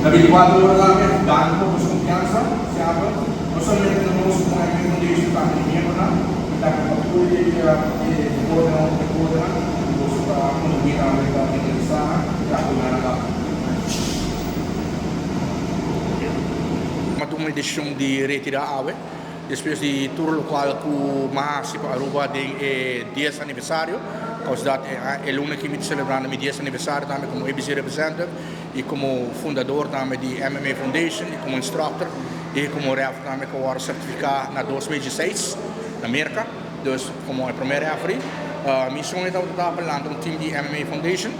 Na 24 Ora tambe, danki pa boso konfiansa, semper, no solamente na nos komo MMA Foundation, tambe di miembronan i tambe pa tur e deportenan, otro deportenan ku boso ta kontribuí tambe pa interesá nan i apoyá nan tambe. Mi a tuma e desishon di retirá awe, despues di tur lokual ku mi a hasi pa Aruba den e dies aniversario. Kousa dat e luna aki mi ta selebrando mi dies aniversario tambe komo ABC representative i komo fundador tambe di MMA Foundation i komo instructor i komo ref tambe ku a wòrdu sertifiká na 2016 na Merka. Dus komo e promé referee. Mi soño tabata ta pa lanta un team di MMA Foundation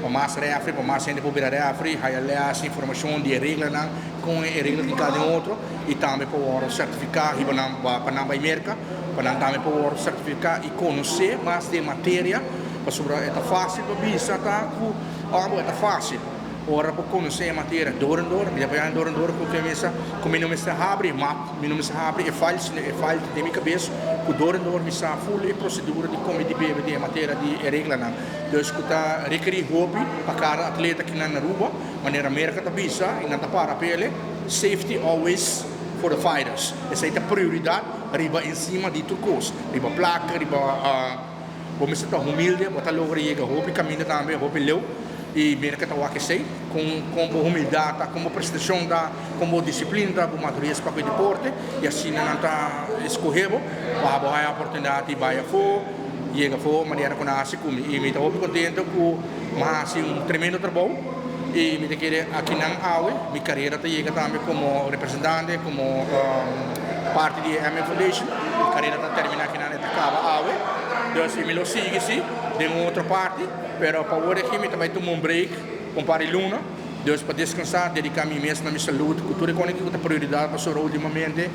pa mas referee, pa mas hende por bira referee, haya lès, informashon di e reglanan, kon e regla tin kada den otro i tambe por wòrdu sertifiká hiba nan pa nan bai Merka pa nan tambe por wòrdu sertifiká i konosé mas di e materia pasobra e ta fásil pa bisa ta ku abo e ta fásil ora bo konosé e materia dor en dor. Mi ta payá dor en dor ku ke mesa ku mi no mester habri map mi no mester habri e file sino e file ta den mi kabes ku dor en dor mi sa ful e prosedura di kome di bebe di e materia di e reglanan dus ku ta rekerí hopi pa kada atleta kinan na Aruba. Manera Merka ta bisa i nan ta para p'ele, safety always for the fighters. Esei ta prioridat riba encima di tur kos, riba plaka, riba bo mester ta humilde, bo ta logra yega hopi kaminda tambe, hopi leu i Merka ta wak esei, kon kon bo humildat ta, kon bo prestashon ta, kon bo disiplina ta, bo madurez pa ku e deporte i asina nan ta eskohe bo pa bo haña oportunidat di bai afó, yega afó manera ku nan hasi ku mi i mi ta hopi kontento ku. Mi a hasi un tremendo trabou y mi ta kere akinan awe mi carera ta yega tambe como representante, como parti di e MMA Foundation. Mi carera ta termina akinan, e ta caba awe. Dus mi lo sigui si den un otro parti, pero pa awor aki mi ta bay tuma un break pa un par di luna, dus pa descansa, dedica mi mes na mi salud cu tur e cosnan cu ta prioridad pasobra ultimamente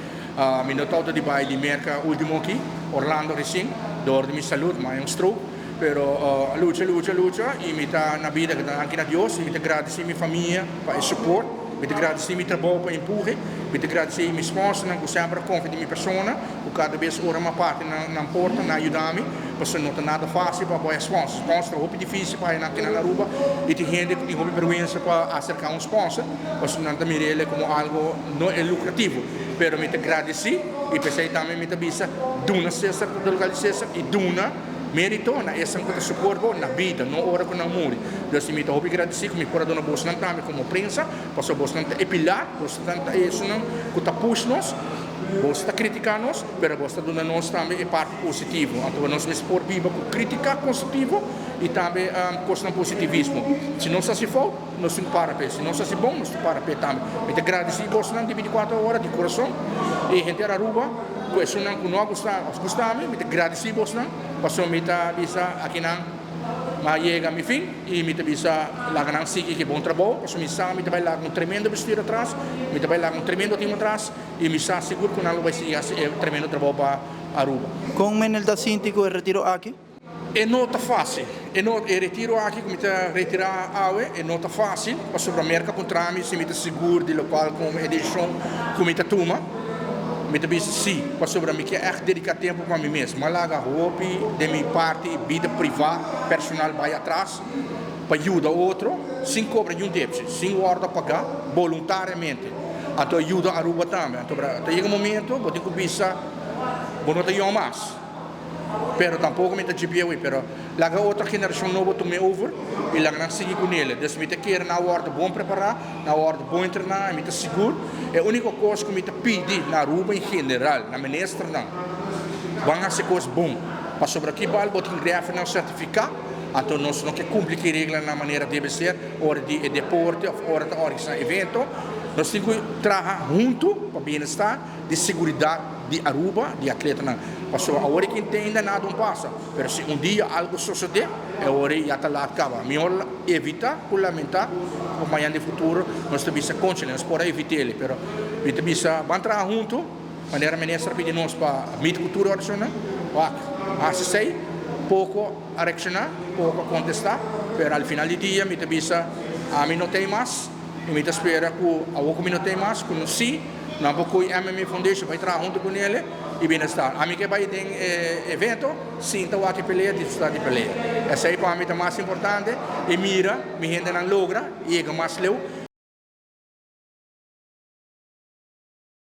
mi no ta di bay di Merca ultimo aki, Orlando recien, door di mi salud, mi a hay un stroke. Pero a lucha, lucha, lucha y mi ta na bida ta danki na Dios y mi ta gradici mi famia pa e support, mi ta gradici mi trabou pa e empuje, mi ta gradici mi sponsornan cu semper a confia den mi persona, cu cada bes ora mi a parti nan porta nan a yuda mi, pasobra no ta nada facil pa bo haya sponsor. Sponsor ta hopi dificil pa haya nan aki na Aruba y tin hende cu tin hopi berguensa pa acerca un sponsor, pasobra nan ta mira el como algo no e lucrativo. Pero mi ta gradici y p'esey tambe mi ta bisa duna Cesar cu ta lugar di Cesar y duna. Merito na esnan ku ta soport bo na bida, no ora ku nan muri. Dios di mi ta hopi gradisí ku mi por a duna bosnan tambe komo prensa, pasobra bosnan ta e pilar, bosnan ta esunnan ku ta push nos, bos ta kritiká nos, pero bos ta duna nos tambe e parti positivo. Anto nos mes por biba ku kritika konstruktivo i tambe kosnan positivismo. Si nos hasi fout, nos tin ku para p'e. Si nos hasi bon, nos tin ku para p'e tambe. Mi ta gradisí bosnan di bintikuater ora di kurason i henter Aruba. Ku esunnan ku no a gusta òf gusta mi, mi ta gradisí bosnan, pasobra mi ta bisa akinan mi a yega mi fin i mi ta bisa laga nan sigui ku e bon trabou, pasobra mi sa mi ta bai laga un tremendo bestuur atras, mi ta bai laga un tremendo team atras i mi sa sigur ku nan lo bai sigui hasi e tremendo trabou pa Aruba. Kon Menel ta sinti ku e retiro aki? E no ta fácil. E no, e retiro aki ku mi ta retirá awe, e no ta fácil, pasobra Merka puntra mi si mi ta sigur di lokual ku e desishon ku mi ta tuma. Mi ta bisa sí, pasobra mi ke ègt dediká tempu pa mi mes. Mi a laga hopi den mi parti bida privá, personal bai atras pa yuda otro sin kobra niun depsi, sin wòrdu a pagá, boluntariamente. Anto a yuda Aruba tambe. Anto ta yega un momento bo tin ku bisa bo no ta yòn mas. Pero tampoco mi ta djibieu pero laga otro generacion nobo tuma e over y laga nan sigui cu nele. Dus mi ta kere nan a wordo bon prepara, nan a wordo bon entrena y mi ta sigur e unico cos cu mi ta pidi na Aruba en general, na ministernan, ban haci cos bon. Pasobra ki bal bo tin refnan certifica, anto nos no ke cumpli ki reglanan manera debe ser ora di e deporte of ora ta organisa evento. Nos tin cu traha hunto pa bienestar di seguridad di Aruba, di atletanan. Pasobra awor e kinte ainda nada un pasa, pero si un dia algo sosode, e ora ei ya ta laat caba. Mihor evita cu lamenta, pa mañana den futuro nos ta bisa conchale, nos por a evit'el. Pero mi ta bisa ban traha hunto, manera minister a pidi nos pa meet cu tur e organisacionnan, wak, haci esey, poco a reacciona, poco a contesta, pero al final di dia mi ta bisa ami no t'ey mas y mi ta spera cu awor cu mi no t'ey mas, cu nos si. Nan por koe MMA Foundation bai traha huntu ku nele i bienestar. Ami ke bai den e evento sinta wak e pelea, disfruta di pelea. Esei pa mi ta mas importante i mira mi hendenan logra i yega mas leu.